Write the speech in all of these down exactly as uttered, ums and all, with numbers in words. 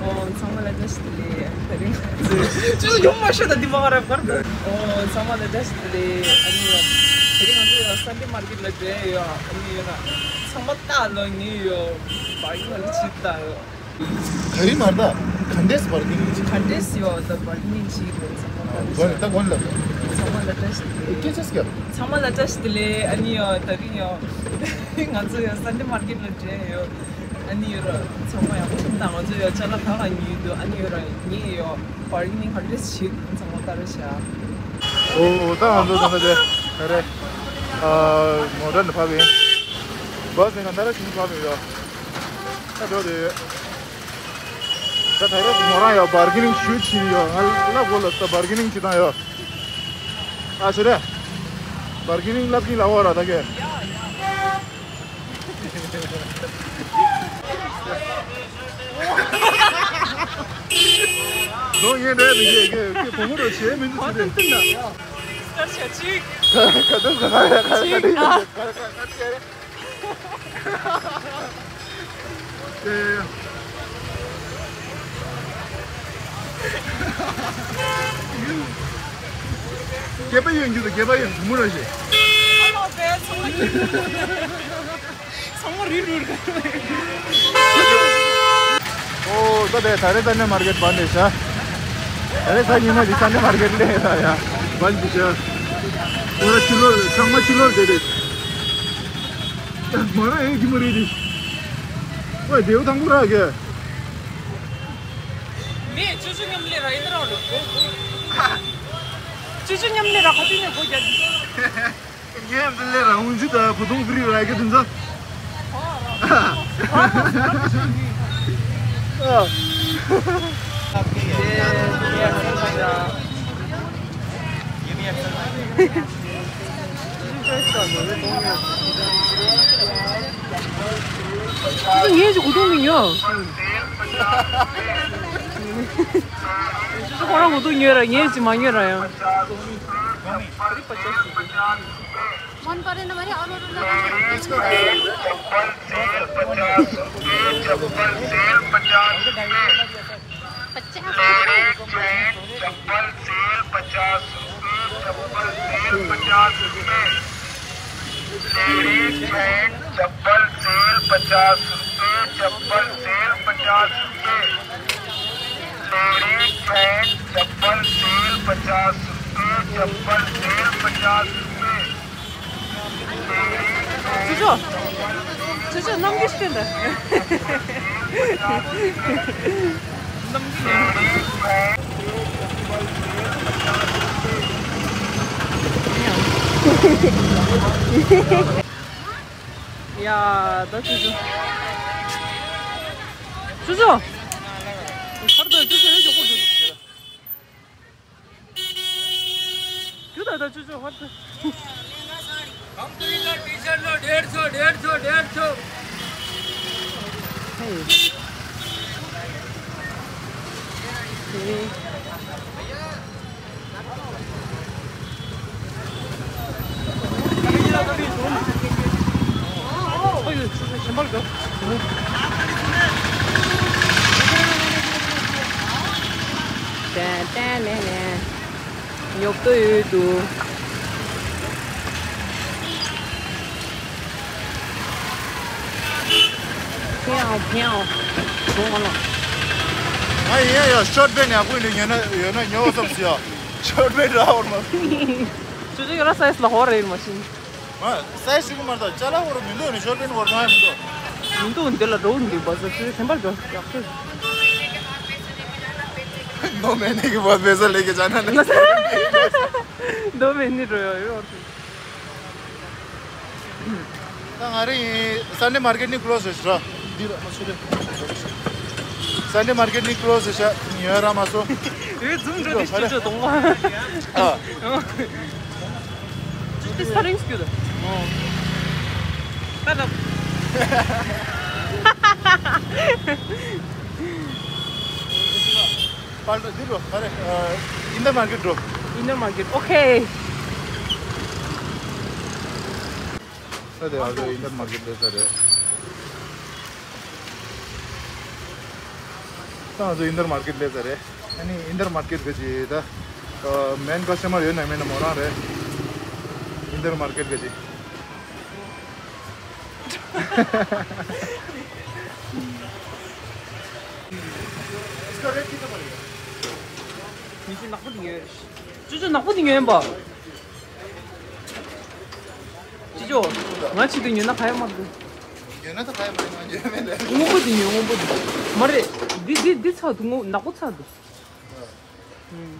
ཨོ། ཚང་མ་ལ་བཀྲ་ཤིས་བདེ་ལེགས། དེ་རིང་ང་ཚོས་ཅི་ཞིག་ཡོང་མ་ཤེས་ད་འདི་མ་རབ་གར། ཨོ། ཚང་མ་ལ་བཀྲ་ཤིས་བདེ་ལེགས། ཨ་ནི་ཡ། དེ་རིང་ང་ཚོ་ཡ་སན་ཌེ་མར་ཀེཊ་ལ་འགྲོ་ཡ་ཡོད། ཨ་ནི་ཡོད་ན་ཚང་མ་ལྟ་ལོ་ངེས་ཡོད། བར་གྱི་ང་ཚོ་ཇི་ལྟ་ཡོད། ག་རེ་མར་ད། ག་འདྲས་བར་གྱི་ནི་ཇི། ག་འདྲས་ཡོད་ད་བར་གྱི་ནི་ཇི་ཡོད་ཚང་མ་ལྟ་ལོ། ད་གོན་ལ། ཚང་མ་ལ་བཀྲ་ཤིས་བདེ་ལེགས། སྐད་ཆ་སྐྱབས། ཚང་མ་ལ་བཀྲ་ཤིས་བདེ་ལེགས། ཨ་ནི་ཡ་དེ་རིང་ཡ་ང་ཚོ་ཡ་སན་ཌེ་མར་ཀེཊ་ལ་འགྲོ་ཡ་ཡོད། ཨ་ནི་ཡོད་ར། ཚང་མ་ཡང་ཁྱིམ་དང་ང་ཚོ་ཡོད་ཅ་ལག་ག་ག་ཉོས་འདུག་ཨ་ནི་ཡོད་ར་ངས་ཡོད་བར་གྱི་ནི་ག་འདྲས་བྱེད་འདུག་ཚང་མ་ལྟ་ར་ཤག་ཨོ། ད་ང་ཚོ་ད་ལྟ་དེ་ག་རེ། ཨ། མོ་ཊ་ནས་ཕབ་ཡིན། བྷ་སི་ནས་ག་འདྲ་ཞིག་ཕབ་ཡིན་ཡོད། ད་འགྲོ་དེ་ཡོད། ད་ད་རེས་མོ་རང་ཡོད་བར་གྱི་ནི་ཞུ་ཕྱིན་ཡོད། ང་ལབ་དགོས་ལ་ད་བར་གྱི་ནི་ཅི་དང་ཡོད། ཨ་ཆེ་རེ། བར་གྱི་ནི་ལབ་ཀྱིན་ལབ་འོ་ར་ད་གེ། ལོ་ངན་རེད་མི་ཤེས་ཀྱི་ཁྱེད་བུ་མོ་རོ་བྱེད་མི་འདུག་ཟེར་རེད། སྐར་ཆ་གཅིག་ག་ཚོད་ག་ག་ག་ག་ག་ག་ག་སྐྱེས་པ་ཡོད་རྒྱུ་དང་སྐྱེས་པ་ཡོད་བུ་མོ་ར་ཞེས། ཚང་མ་རིལ་རུལ་ག་ཨོ། ད་དེ་ད་རེས་སན་ཌེ་མར་ཀེཊ་བན་དེ་ཤ། ད་རེས་ས་ཉི་མ་དེ་སན་ཌེ་མར་ཀེཊ་ལས་ད་ཡ་བན་དེ་ཤ། ཨོ་ར་ཕྱི་ལོགས་ཚང་མ་ཕྱི་ལོགས་བསྡད་དེ། མ་ར་ཨེ་གི་མ་རེད་དེ། ཨོ་དེའུ་དང་པོ་ར་གི། མེ་ཅུ་ཅུ་མཉམ་ལས་ར་ཡིན་ར་རེད། ཅུ་ཅུ་མཉམ་ལས་ར་ཁ་ཅུ་ནས་གོ་རྒྱག་གི། ངས་འདི་ལས་རང་ཧུན་ཇི་དང་བུ་ཐུང་ཀི་རི་ར་ཡི་གེ་དུན་ཚོ། ངས་ཅི་གོ་དུང་མི་ཉོ། ཅི་ཅི་ཁོ་རང་གོ་དུང་ཉོས་ར་ངས་ཅི་མ་ཉོས་ར་ཡང་། मन परेन भरे अरू अरू लगाउनु। चप्पल सेल पचास रुपियाँ, चप्पल सेल पचास रुपियाँ। पचास। लेडीज पैंट, चप्पल सेल पचास रुपियाँ, चप्पल सेल पचास रुपियाँ। लेडीज पैंट, चप्पल सेल पचास रुपियाँ, चप्पल सेल पचास रुपियाँ। लेडीज पैंट, चप्पल सेल पचास रुपये, चप्पल सेल पचास रुपये। ཅོ་ཅོ། ཅོ་ཅོ་ནམ་གི་སྟེང་དུ། ནམ་གི་ནམ་གི། ཡ་ད་ཅོ་ཅོ། ཅོ་ཅོ། ཧར་དུ་ཅོ་ཅོ་ཡོད་ཅོ་ཀོ་ཅོ། ཁྱོད་ད་ལྟ་ཅོ་ཅོ་ཧོར་ཏུ། कंपनी का टी शर्ट लो, डेढ़ सौ, डेढ़ सौ, डेढ़ सौ। ཨོ་ཡོད་ཅོ་ཅོ་ཞིམ་པར་འགྲོ། ཏན་ཏན་ནན་ནན། ཉོབ་ཏོ་ཡོད་དོ། ཕིའོ་ཕིའོ། བུང་བ་ལོ། ང་ཡིན་ཡ་ཡ་ཤོར་ཊི་པེན་ཡག་པོ་ཡིན་ན་ཉོ་ན་ཡོད་ན་ཉོ་བསམ་སི་ཡ། ཤོར་ཊི་པེན་རག་པར་མ། ཅོ་ཅོ་ཡོད་ན་སའི་ཛི་ལ་ཧོར་རེད་མ་ཤེས། ང་སའི་ཛི་ཞིག་མ་རེད་ད་ཅ་ལག་ཧོར་མི་འདུག་ནི་ཤོར་ཊི་པེན་ཧོར་མ་མི་འདུག་མི་འདུག་འདི་ལ་འགྲོ་འདི་བ་ཟེར་ཚུལ་ཚན་པར་འགྲོ་ཡག་ཚུལ། ནོ་མེ་ནེ་གི་བ་བེ་ས་ལེ་གི་ཅ་ན་ནི། ནོ་མེ་ནེ་འགྲོ་ཡོད་ཡོད། ད་ང་རེ་ཡིན། སན་ཌེ་མར་ཀེཊ་ནི་ཀློ་སི་རེད་ཤག་འདི་ལ་མ་ཚུད་རེད། སན་ཌེ་མར་ཀེཊ་ནི་ཀློ་སི་རེད་ཤག་ཡོད་ར་མ་སོ། ཡོད་ཛུམ་འགྲོ་དེ་ཅི་ཅོ་གཏོང་བ། ཨ། ཅི་ཅི་ས་རིང་སྐྱོད། ཨོ། ད་ད། པར་འདི་འགྲོ་ག་རེ། ཨ། ཨིན་ནར་མར་ཀེཊ་འགྲོ། ཨིན་ནར་མར་ཀེཊ། ཨོ་ཁེ། ད་དེ་ཨ་ཟོ་ཨིན་ནར་མར་ཀེཊ་སླེབས་ས་རེད། ད་ང་ཚོ་ཨིན་དར་མར་ཀེཊ་སླེབས་ཚར་རེད། ཨ་ནི་ཨིན་དར་མར་ཀེཊ་གི་ཅིག་ད་མེན་ཀ་སི་ཊ་མར་ཡོད་ན་མེད་ན་མོ་རང་རེད། ཨིན་དར་མར་ཀེཊ་གི་ཅིག་ཁྱེད་ཚོ་ནག་པོ་དེ་ཉོས། ཁྱོད་ཚོ་ནག་པོ་དེ་ཉོས་ཡིན་པ། ཅི་ཅོ། ང་ཆེད་དུ་ཉོས་ན་ག་ཡ་མ་འདུག་ཉོས་ན་ད་ག་ཡ་མ་རེད། ང་ཉོས་མེད་ལ། སྔོན་པོ་དེ་ཉོས། སྔོན་པོ་དེ་མ་རེད། འདི་འདི་འདི་ཚ་འདུག་སྔོ་ནག་པོ་ཚ་འདུག་ཨ། ཨུམ།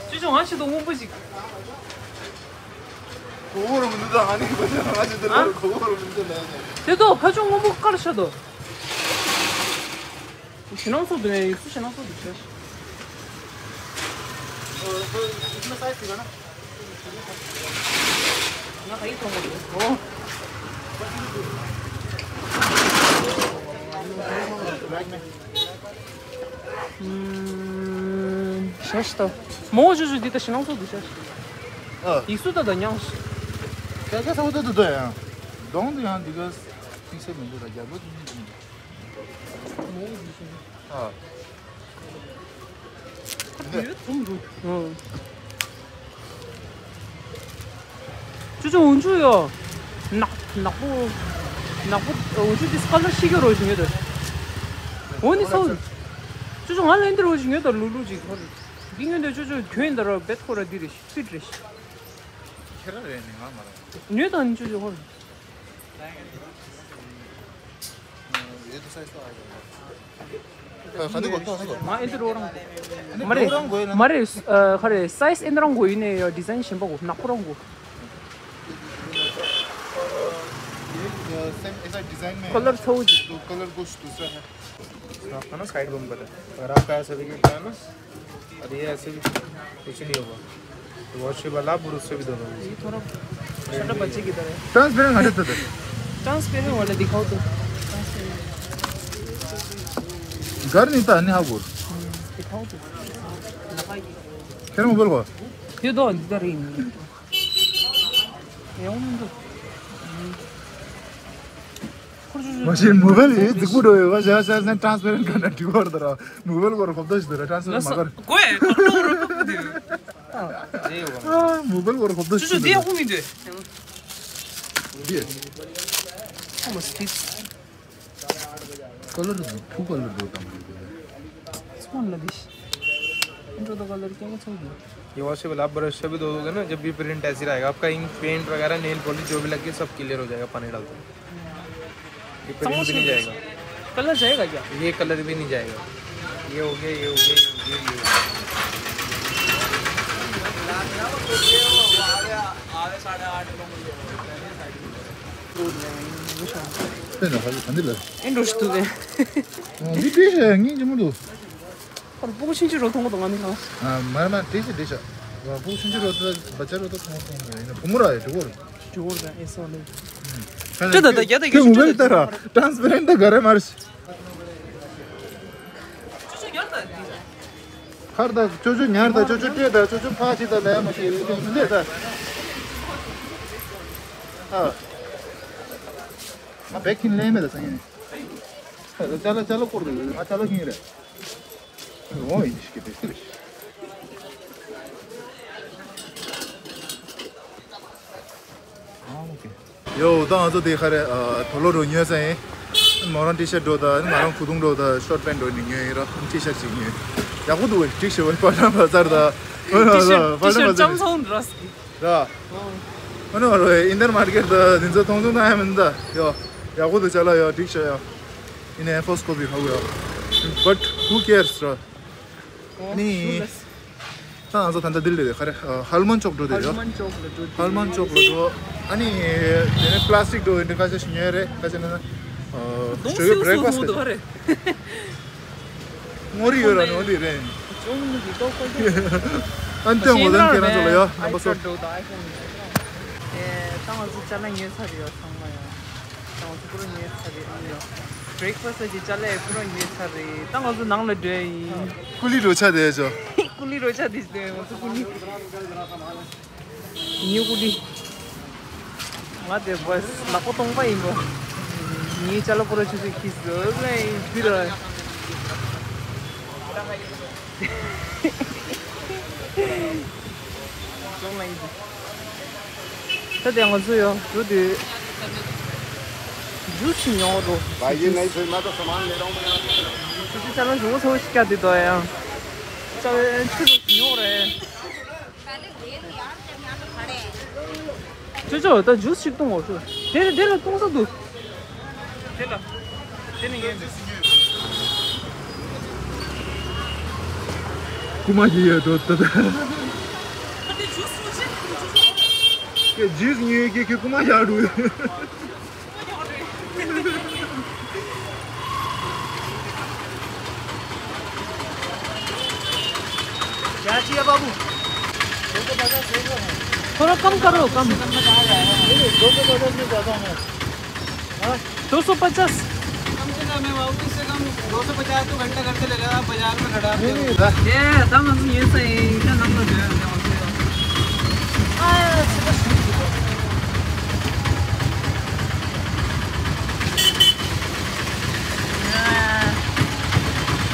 ཅི་ཅོ། ང་ཆེད་དུ་སྔོན་པོ་ཞིག་གོ་བོ་རུ་མི་འདུག་ད་ང་ནི་གོ་ཆ་ང་ཆེད་དུ་ཨ། གོ་བོ་རུ་མི་འདུག་ལ། དེ་ཚོ་ཁ་ཆུང་སྔོན་པོ་དཀར་ཤ་དོ། ཞེ་ནང་སོགས་འདུག་ཡིག་གཟུགས་ཞེ་ནང་སོགས་འདུག་ཤ། ང་ད་ཡིག་ཐོག་མ་འདུག་ཨོ། ཨུམ། ཤ་ཤ་ད། མོ་ཞུ་ཞུ་འདི་ད་ཞེ་ནང་སོགས་འདུག་ཤ། ཨ། ཡིག་གཟུགས་ད་ད་ཉང་ཤ། ཁ་ཁ་ས་འོ་ད་ད་ད་ཡང་། གདོང་དུ་ཡང་འདི་ག་ཐིག་ཚད་མི་འདུག་ར། རྒྱ་བོ་དེ་མི་འདུག་ཨ། ཨ། ཅུ་ཅུ་འོང་ཆུ་ཡོ། ནག་ནག་པོ། ནག་པོ་འོང་ཆུ་དེ་ཁ་ལ་ཤི་གི་རོ་ཞིག་ཡོད་དོ། འོ་ནི་སོ། ཅུ་ཅུ་ང་ལ་འདི་རོ་ཞིག་ཡོད་དོ། ལུ་ལུ་ཅིག་ཧོར། འདི་ངོས་འདི་ཅུ་ཅུ་གྱོན་འདི་རོ་བེད་ཁོ་ར་འདི་རེ་ཤི་ཕིཊ་རེ་ཤི། ཁྱེད་རང་རེད་ནི་ང་མ་རེད། ཉོས་དང་ནི་ཅུ་ཅུ་ཧོར། ང་ཨེ་འདི་རོ་རང་དགོས། མ་རེད། མ་རེད། ཨ། ག་རེ། སའི་ཛི་ཨེ་འདི་རང་དགོས་ཡིན་ནའི་ཡ་ཌི་ཛའིན་གཞན་པ་དགོས། ནག་པོ་རང་དགོས། सेम ऐसा डिजाइन में है। कलर ཚ་བོ་ཅིག दो कलर कुछ दूसरा है। आपका ना साइड बम कर रहा है। और आपका ऐसा भी क्या है ना? अरे ये ऐसे भी कुछ नहीं होगा। तो वॉशेबल आप और उससे भी धो लो। ये थोड़ा छोटा बच्चे की तरह है। ट्रांसपेरेंट हटा था। ट्रांसपेरेंट वाला दिखाओ तो। घर नहीं था, नहीं हाँ बोल। दिखाओ तो। फिर मोबाइल को। ये दो अंदर ही नहीं। ये उन दो। मासी मोबाइल ये दिखु दो। बस यार सर ने ट्रांसपेरेंट करना ठीक कर दरा। मोबाइल को रखो दस दरा ट्रांसपेरेंट मगर। कोई मोबाइल को रखो दस। छु दे हुमी दे। दे। मस्ती। कलर दो, फू कलर दो तम। कौन लगिश? इंट्रो तो कलर क्या है? छोड़ दो। ये वॉशेबल आप ब्रश से भी धो दोगे ना, जब भी प्रिंट ऐसी रहेगा आपका, इंक, पेंट वगैरह, नेल पॉलिश जो भी लगी है, सब क्लियर हो जाएगा पानी डालते। ये प्रिंट भी नहीं जाएगा। कलर जाएगा क्या? ये कलर भी नहीं जाएगा। ये हो गया, ये हो गया, ये हो गया, ये हो गया। ཨེ་འགྲོ་ཞིག་འདུག་གས། འདི་བྲིས་ཤག་ངས་ཅི་མོ་འདུག་ཁོར་སྤུ་གུ་ཆུང་ཆུང་རོ་མཐོང་གོ་འདུག་ང་ནི་ཁང་། མ་མ་བྲིས་ཤག་བྲིས་ཤག་སྤུ་གུ་ཆུང་ཆུང་རོ་ད་བ་ཅ་རོ་ད་མཐོང་མཐོང་ཡིན་ན་བུ་མོ་ར་ཡ་འགྲོ་གོ་ར། འགྲོ་གོ་ར་ཨེ་སོ་ནི། ཅི་ད་ད་རྒྱ་ད་རྒྱ་ཆུང་ཆུང་ད་ར་ཊ་རན་སི་པེ་རེན་ཊི་ད་ག་རེ་མ་རེད། ཁར་ད་ཅོ་ཅོ་ཉར་ད་ཅོ་ཅོ་སྤྲད་ད་ཅོ་ཅོ་ཕ་ཅི་ད་ལ་ཡ་མ་ཤེས་ལེ་ད། ཨ། ང་བེག་ཁིན་ལེན་མེད་ད་སང་ཡིན། ཅ་ལ་ཅ་ལ་སྐོར་དུ་ཡོད། ང་ཅ་ལ་ཁིན་རེད། འོ་ཡིན་ཤི་གི་དེ་ཤི་རེད། ཨ་ཨོ་ཁེ། ཡོ་ད་ང་ཚོ་དེ་ཁ་རེ་ཨ་དོ་ལོ་རུ་ཉོས་ས་ཡིན། མོ་རང་ཊི་ཤར་འགྲོ་ད་ང་རང་ཁུ་ཐུང་འགྲོ་ད་ཤོར་པེན་འགྲོ་ནི་ཉོས་ཡིན་ར་ཊི་ཤར་ཅིག་ཉོས། ཡག་པོ་འདུག་བས་ཀྲིག་ཤེ་བས་པ་ཊན་བ་ཚར་ད། ཊི་ཤར་ཊི་ཤར་ལྕམ་ཚོང་འདྲ་ཟིག་ར། ཨ་ནི་བ་རོ་ཨིན་དར་མར་ཀེཊ་ད་དེ་ཚོ་མཐོང་ཆུང་ད་ཡ་མིན་ད་ཡོ། ཡག་པོ་འདུག་ཅ་ལག་ཡོ་ཀྲིག་ཤེ་ཡོ། ཡིན་ནའི་ཧྥོ་སི་ཀོ་པི་ཧ་གོ་ཡོ། But who cares ར། ཨ་ནི། ད་ང་ཚོ་ད་ལྟ་འདི་ལ་རེད་ཁ་རེ་ཧལ་མན་ཅོག་འགྲོ་དེ་རེད། ཧལ་མན་ཅོག་ལ་འགྲོ། ཧལ་མན་ཅོག་ལ་འགྲོ། ཨ་ནི་དེ་ནས་པ་ལ་སི་ཊིག་འགྲོ་ཡིན་དེ་ཁ་ཤས་ཤིག་ཉོས་རེད་ཁ་ཤས་ནི་ཨ་ཞོགས་ཀས་བྷི་རེག་ཕ་སི་ཊི་རེད། ངོ་རི་ཡོད་ར་ནོ་འདི་རེད། ཨན་ཏེ་ངོ་དན་ཁྱེད་རང་ཚོ་ལ་ཡ་རྣམ་པ་ཚོ། ད་ང་ཚོ་ཅ་ལག་ཉོས་ཚར་ཡོད་ཚང་མ་ཡ། ད་ང་ཚོ་ཀུ་རུ་ཉོས་ཚར་རེད་ཨང་ཡོ། བྷི་རེག་ཕ་སི་ཊི་ཀྱི་ཅ་ལག་ཀུ་རུ་ཉོས་ཚར་རེད། ད་ང་ཚོ་ནང་ལ་འགྲོ་ཡིན། ཀུ་ལི་རོ་ཆ་དེ་ཚོ། ཀུ་ལི་རོ་ཆ་དེ་ཚོ་ང་ཚོ་ཀུ་ལི། ཉོ་ཀུ་ལི། ང་དེ་བས་ལག་པ་སྟོང་པ་ཡིན་པ། ངའི་ཅ་ལག་པོ་ར་ཆུ་ཚོད་ཁྱི་ཟོ་ལེ་བི་ར། ད་དེ་ང་ཚོ་ཡོ་རུ་དེ་ཇུས་ཉོ་རོ། भाई जी, नहीं फिर मैं तो सामान ले रहा हूँ। ཆུ་ཚོད་ཅ་ལག་ཞུ་བ་ཚོ་ཤི་ཀ་དེ་དོ་ཡང་། ཅ་ལག་ཆུ་ཚོད་ཉོ་རེད། ཅོ་ཅོ། ད་ཇུས་ཞིག་གཏོང་འོ་ཤོ། དེ་ནི་དེ་ལ་གཏོང་ས་འདུག་དེ་ལ། དེ་ནི་ངས་ཇུས་ཉོས། རྐུ་མ་ཞིག་ཡོད་དོ་ད་ད། ཁྱེད་ཇུས་ཉོས་ཀྱི་ཁྱེད་རྐུ་མ་བཞག་འདུག क्या चाहिए बाबू? दो सौ पचास दे दो। थोड़ा कम करो, कम। नहीं, नहीं, दो सौ पचास में ज़्यादा होना है। हाँ? दो सौ पचास। कम से कम है बाबू, इससे कम। दो सौ पचास तो घंटा घर से ले रहा है, आप बाजार में खड़ा है। नहीं, नहीं। ये तम ये सही, इतना नंबर दे रहे हैं।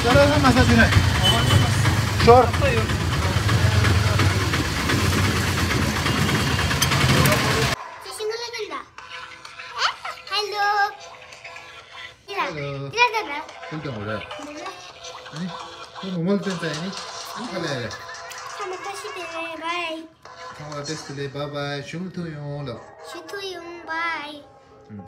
चलो ना, मसा सिरे। शोर। हेलो। हेलो। हेलो। हेलो। आनी, तो मोबाइल पे चाहिए नी? हेलो। हम कैसे दे रहे हैं? बाय। हम कैसे ले? Bye bye. शुरू तो यूं लो। शुरू तो यूं, बाय। हम्म।